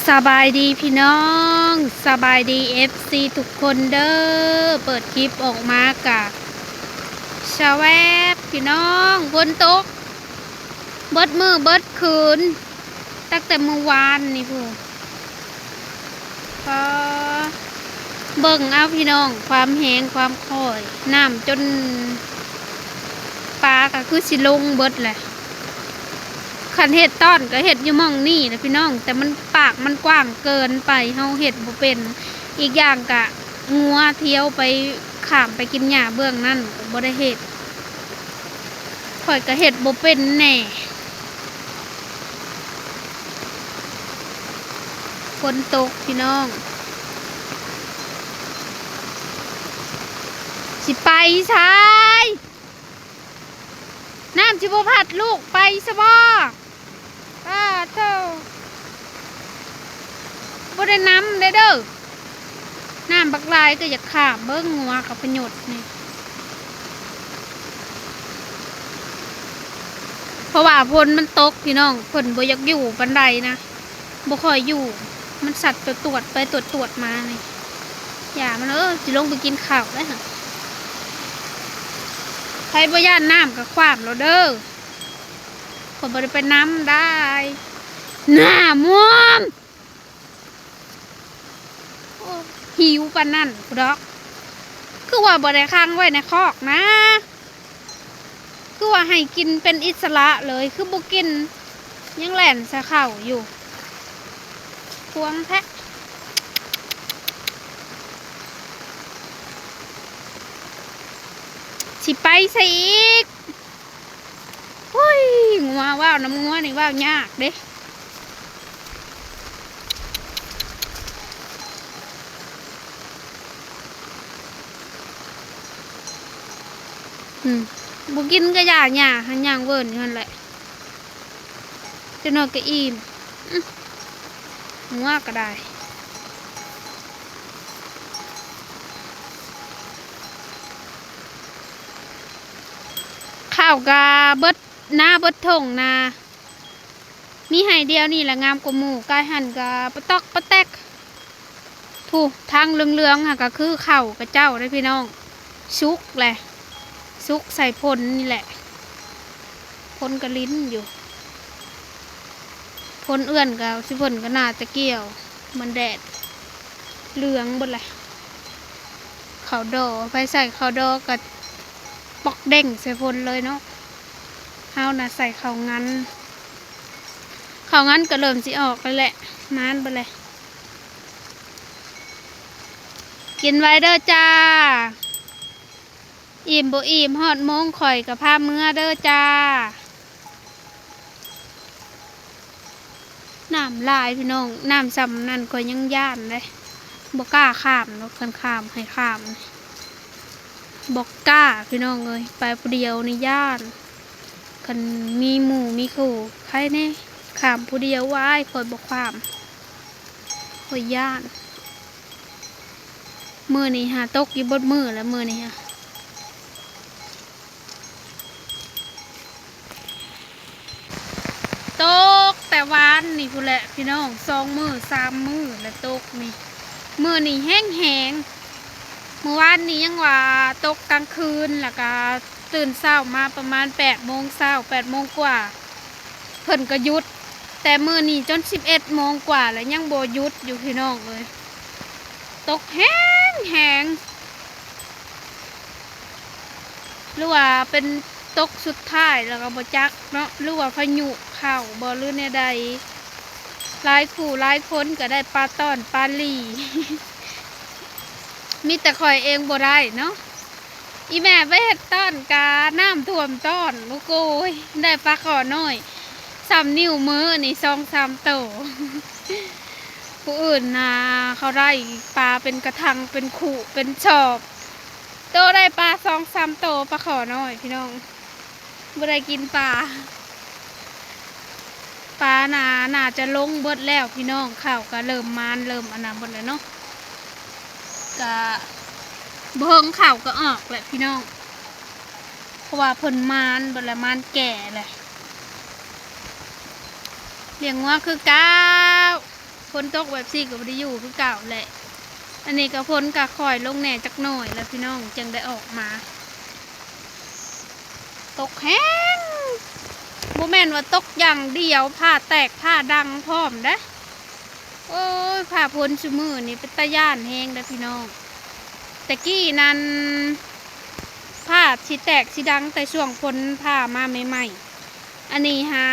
ສະບາຍດີພີ່ນ້ອງ ສະບາຍດີເອັຟຊີທຸກຄົນເດີ້. ເປີດຄລິບອອກມາກະຊະແວບພີ່ນ້ອງ ຝົນຕົກເບິດມື້ເບິດຄືນ ຕັ້ງແຕ່ມື້ວານນີ້ພຸ້ນ. ປາ ເບິ່ງເອົາພີ່ນ້ອງ ຄວາມແຮງຄວາມຄ່ອຍ ນ້ຳຈົນ ປາກະຄືຊິລົງເບິດແຫຼະ. ຄັນເຮັດຕ້ອນກະເຮັດຢູ່ໝ່ອງນີ້ແຫຼະພີ່ນ້ອງ ແຕ່ມັນ ປາກມັນກວ້າງເກີນໄປ ເຮົາເຮັດບໍ່ເປັນ. ອີກຢ່າງກະງົວທຽວໄປ ຂ້າມໄປກິນຫຍ້າເບື້ອງນັ້ນ ກະບໍ່ໄດ້ເຮັດ. ຂ້ອຍກະເຮັດບໍ່ເປັນແດ່. ຝົນຕົກພີ່ນ້ອງ ຊິໄປໃສ? ນ້ຳຊິບໍ່ພັດລູກໄປຊະບໍ? ປາໂທ້ ບໍ່ໄດ້ນຳເດີ້ ເດີ້. ນ້ຳບັກຫຼາຍກະຢາກຂ້າມ ເບິ່ງງົວກັບພະຍົດນີ້. ເພາະວ່າຝົນມັນຕົກພີ່ນ້ອງ ເພິ່ນບໍ່ຢາກຢູ່ປານໃດນະ ບໍ່ຄ່ອຍຢູ່. ມັນສັດຕວດໆໄປຕວດໆມານີ້ ຢ່າມັນເອີຍ ຊິລົງໄປກິນເຂົ້າແລ້ວ. ໃຜບໍ່ຢ້ານນ້ຳກະຂ້າມໂລດເດີ້ ຂ້ອຍບໍ່ໄດ້ໄປນຳໄດ໋. ໜ້າມ່ວມ ໂອ້ ຫິວປານນັ້ນພຸ້ນດອກ. ຄືວ່າບໍ່ໄດ້ຂັງໄວ້ໃນຄອກນະ ຄືວ່າໃຫ້ກິນເປັນອິດສະຫຼະເລີຍ ຄືບໍ່ກິນ ຍັງແລ່ນໃສ່ເຂົ້າຢູ່ ພວງແທ້. ຊິໄປໃສອີກ? ໂອ້ຍ ງົວ ເວົ້ານຳງົວນີ້ເວົ້າຍາກເດ້. ອືມ ບໍ່ກິນກະຢ່າ ຫຍ້າຫັ້ນຍ່າງເວີນຢູ່ຫັ້ນແຫຼະ ຈັກໜ້ອຍກະອີ່ມ. ອືມ ງົວກະໄດ້. ເຂົ້າກະເບິດນາເບິດທົ່ງນາ ມີໄຮ່ດຽວນີ້ລະງາມກວ່າໝູ່ ກາຍຫັ້ນກະປະຕອກປະແຕກ. ພຸ້ນ ທາງເຫຼືອງໆຫັ້ນກະຄືເຂົ້າຂະເຈົ້າເດ້ພີ່ນ້ອງ ສຸກແຫຼະ ສຸກໃສ່ຝົນນີ້ແຫຼະ. ຝົນກະລິນຢູ່ ຝົນເອື້ອນກະຊິ ຝົນກະໜ້າຈະກ່ຽວ ມັນແດດເຫຼືອງເບິດແຫຼະ. ເຂົ້າດໍ ໃຜໃສ່ເຂົ້າດໍກະປອກເດ້ງໃສ່ຝົນເລີຍເນາະ. ເຮົານະໃສ່ເຂົ້າງັນ ເຂົ້າງັນກະເລີ່ມຊິອອກແລ້ວແຫຼະ ມານເບິດແຫຼະ. ກິນໄວເດີ້ຈ້າ ອີ່ມບໍ່ອີ່ມຮອດໂມງຂ້ອຍກະພາເມືອເດີ້ຈ້າ. ນ້ຳຫຼາຍພີ່ນ້ອງ ນ້ຳຊ່ຳນັ້ນຂ້ອຍຍັງຢ້ານເດ້ ບໍ່ກ້າຂ້າມດອກ ຄັນຂ້າມໃຫ້ຂ້າມນີ້ ບໍ່ກ້າພີ່ນ້ອງເອີຍ ໄປຜູ້ດຽວນີ້ຢ້ານ. ຄັນມີໝູ່ມີຄູ່ໄຄແນ່ ຂ້າມຜູ້ດຽວ ວ້າຍ ຂ້ອຍບໍ່ຂ້າມ ຂ້ອຍຢ້ານ. ມື້ນີ້ຫາຕົກຢູ່ເບິດມື້ແລ້ວ ມື້ນີ້ຫາ ຕົກແຕ່ວານນີ້ພຸ້ນແຫຼະພີ່ນ້ອງ ສອງມື້ສາມມື້ແລ້ວຕົກນີ້. ມື້ນີ້ແຮງໆ ມື້ວານນີ້ຍັງວ່າຕົກກາງຄືນ ແລ້ວກະຕື່ນເຊົ້າມາປະມານແປດໂມງເຊົ້າ ແປດໂມງກວ່າ ເພິ່ນກະຢຸດ ແຕ່ມື້ນີ້ຈົນສິບເອັດໂມງກວ່າແລ້ວຍັງບໍ່ຢຸດຢູ່ພີ່ນ້ອງເອີຍ ຕົກແຮງໆ. ຫຼືວ່າເປັນຕົກສຸດທ້າຍແລ້ວກະບໍ່ຈັກເນາະ ຫຼືວ່າພາຍຸເຂົ້າບໍ ຫຼືແນວໃດ. ຫຼາຍຄູ່ຫຼາຍຄົນກະໄດ້ປາຕອນປາຫຼີ່ ມີແຕ່ຂ້ອຍເອງບໍ່ໄດ້ເນາະ. ອີ່ແມ່ໄປເຮັດຕ້ອນກະນ້ຳຖ້ວມຕ້ອນ ໂອ້ໂກຍ ໄດ້ປາຂໍນ້ອຍຊ່ຳນິ້ວມືນີ້ສອງສາມໂຕ. ຜູ້ອື່ນນະເຂົາໄດ້ປາເປັນກະຖັງ ເປັນຄຸ ເປັນຊອບ ໂຕໄດ້ປາສອງສາມໂຕ ປາຂໍນ້ອຍພີ່ນ້ອງ ບໍ່ໄດ້ກິນປາ. ປາໜ້າ ໜ້າຈະລົງເບິດແລ້ວພີ່ນ້ອງ ເຂົ້າກະເລີ່ມມານ ເລີ່ມອັນນັ້ນເບິດແລ້ວເນາະ. ກະບໍ່ເຫິງເຂົ້າກະອອກແຫຼະພີ່ນ້ອງ ເພາະວ່າເພິ່ນມານເບິດແລ້ວ ມານແກ່ແຫຼະ. ລ້ຽງງົວຄືເກົ່າ ຝົນຕົກແບບຊີ້ກໍບໍ່ໄດ້ຢູ່ຄືເກົ່າແຫຼະ. ອັນນີ້ກໍຝົນກໍຄ່ອຍລົງແດ່ຈັກໜ້ອຍແລ້ວພີ່ນ້ອງ ຈຶ່ງໄດ້ອອກມາ. ຕົກແຮງ ບໍ່ແມ່ນວ່າຕົກຢ່າງດຽວ ຟ້າແຕກຟ້າດັງພ້ອມເດ້. ໂອ້ຍ ຟ້າຝົນຊຸມື້ນີ້ເປັນຕາຢ້ານແຮງເດ້ພີ່ນ້ອງ. ແຕ່ກີ້ນັ້ນ ຟ້າຊິແຕກຊິດັງແຕ່ຊ່ວງຝົນຟ້າມາໃໝ່ໆ. ອັນນີ້ຫາ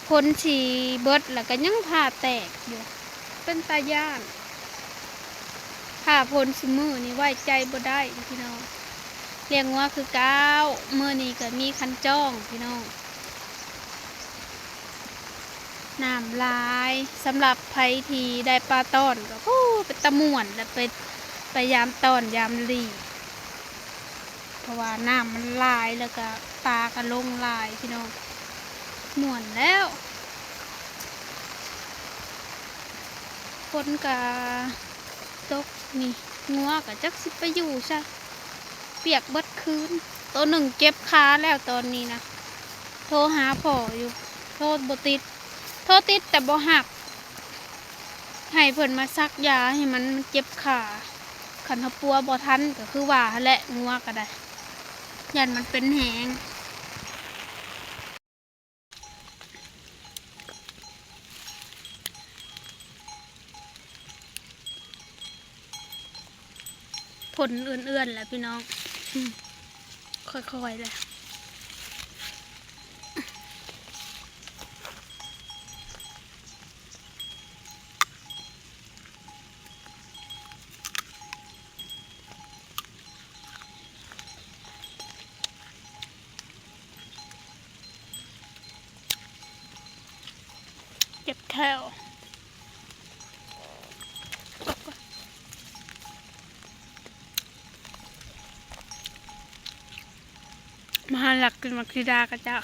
ຝົນຊິເບິດແລ້ວກໍຍັງຟ້າແຕກຢູ່ ເປັນຕາຢ້ານ. ຟ້າຝົນຊຸມື້ນີ້ໄວ້ໃຈບໍ່ໄດ້ພີ່ນ້ອງ. ລ້ຽງງົວຄືເກົ່າ ມື້ນີ້ກໍມີຄັນຈອງພີ່ນ້ອງ. ນ້ຳຫຼາຍ ສຳລັບໃຜທີ່ໄດ້ປາຕອນກໍ ໂອ້ ເປັນຕາມ່ວນ ແລະ ໄປ ໄປຍາມຕອນຍາມລີ້ ເພາະວ່ານ້ຳມັນຫຼາຍ ແລ້ວກໍປາກໍລົງຫຼາຍພີ່ນ້ອງ ມ່ວນແລ້ວ. ຝົນກໍຕົກນີ້ ງົວກໍຈັກຊິໄປຢູ່ໃສ ປຽກເບິດຄືນ. ໂຕໜຶ່ງເຈັບຂາແລ້ວຕອນນີ້ນະ ໂທຫາພໍ່ຢູ່ ໂທບໍ່ຕິດ ໂທຕິດແຕ່ບໍ່ຮັບ ໃຫ້ເພິ່ນມາສັກຢາໃຫ້ມັນ ມັນເຈັບຂາ. ຄັນເຮົາປົວບໍ່ທັນກໍຄືວ່າຫັ້ນແຫຼະ ງົວກໍໄດ້ ຢ້ານມັນເປັນແຮງ. ຝົນເອື່ອນໆແຫຼະພີ່ນ້ອງ ອືມ ຄ່ອຍໆແຫຼະ. ເຈັບແຂ້ວ ມາຫາລັກກິນໝາກສີດາຂະເຈົ້າ.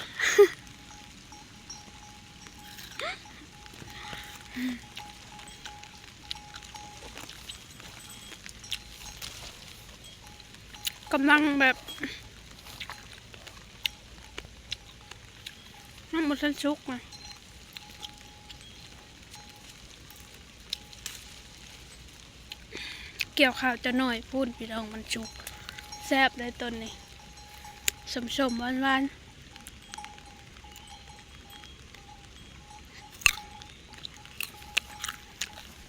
ກຳລັງແບບ ຍັງບໍ່ທັນສຸກນະ ກ່ຽວຂ້າວຈະໜ້ອຍພຸ້ນພີ່ນ້ອງ ມັນສຸກ ແຊບເລີຍຕົ້ນນີ້ ສົ້ມໆຫວານໆ.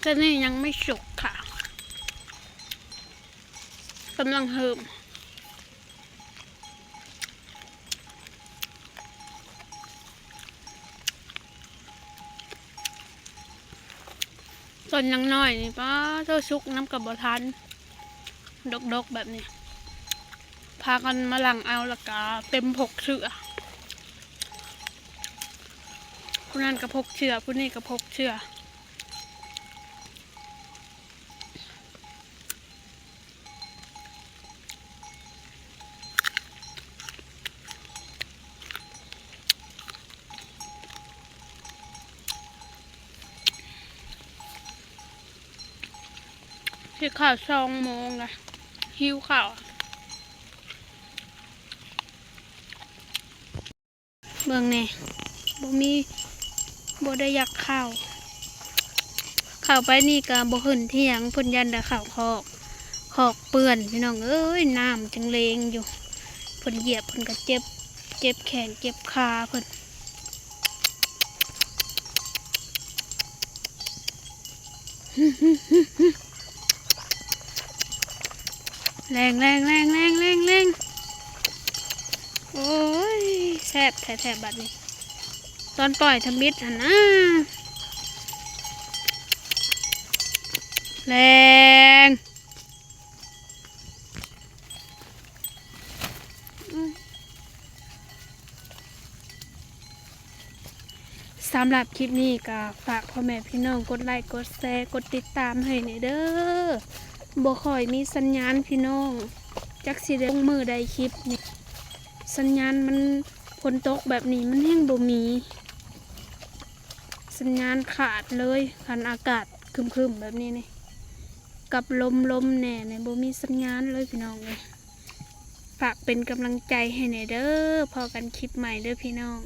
ຕອນນີ້ຍັງໄມ່ສຸກຄ່ະ ກຳລັງເຮີມ. ຕອນຍັງນ້ອຍນີ້ ປາໂທ້ ສຸກນຳກໍບໍ່ທັນ ດົກໆແບບນີ້ ພາກັນມາຫຼັ່ງເອົາ ແລ້ວກໍເຕັມພົກເສື້ອ ຜູ້ນັ້ນກໍພົກເສື້ອ ຜູ້ນີ້ກໍພົກເສື້ອ. ຊິເຂົ້າສອງໂມງລະ ຫິວເຂົ້າ. ເບິ່ງແດ່ ບໍ່ມີ ບໍ່ໄດ້ຢາກເຂົ້າ ເຂົ້າໄປນີ້ກໍບໍ່ຂຶ້ນຖຽງ ເພິ່ນຢ້ານໄດ້ເຂົ້າຄອກ ຄອກເປື້ອນພີ່ນ້ອງເອີຍ ນ້ຳຈັ່ງເລງຢູ່ ເພິ່ນຢຽບເພິ່ນກໍເຈັບ ເຈັບແຂ້ງເຈັບຂາເພິ່ນ. ແລ່ນ ແລ່ນ ແລ່ນ ແລ່ນ ແລ່ນ ແລ່ນ ໂອ້ຍ ແຊບແທ້ໆບັດນີ້ ຕອນປ່ອຍທຳອິດຫັ້ນນະ ແລ່ນ. ສຳລັບຄລິບນີ້ກໍຝາກພໍ່ແມ່ພີ່ນ້ອງກົດໄລກົດແຊ ກົດຕິດຕາມໃຫ້ແດ່ເດີ ບໍ່ຄ່ອຍມີສັນຍານພີ່ນ້ອງ ຈັກຊິໄດ້ລົງມື້ໃດຄລິບນີ້ ສັນຍານມັນ ຝົນຕົກແບບນີ້ມັນແຮ່ງບໍ່ມີ ສັນຍານຂາດເລີຍ ຄັນອາກາດຄຶ້ມໆແບບນີ້ນີ້ ກັບລົມໆແດ່ນີ້ ບໍ່ມີສັນຍານເລີຍພີ່ນ້ອງເອີຍ. ຝາກເປັນກຳລັງໃຈໃຫ້ແດ່ເດີ ພໍ້ກັນຄລິບໃໝ່ເດີພີ່ນ້ອງ.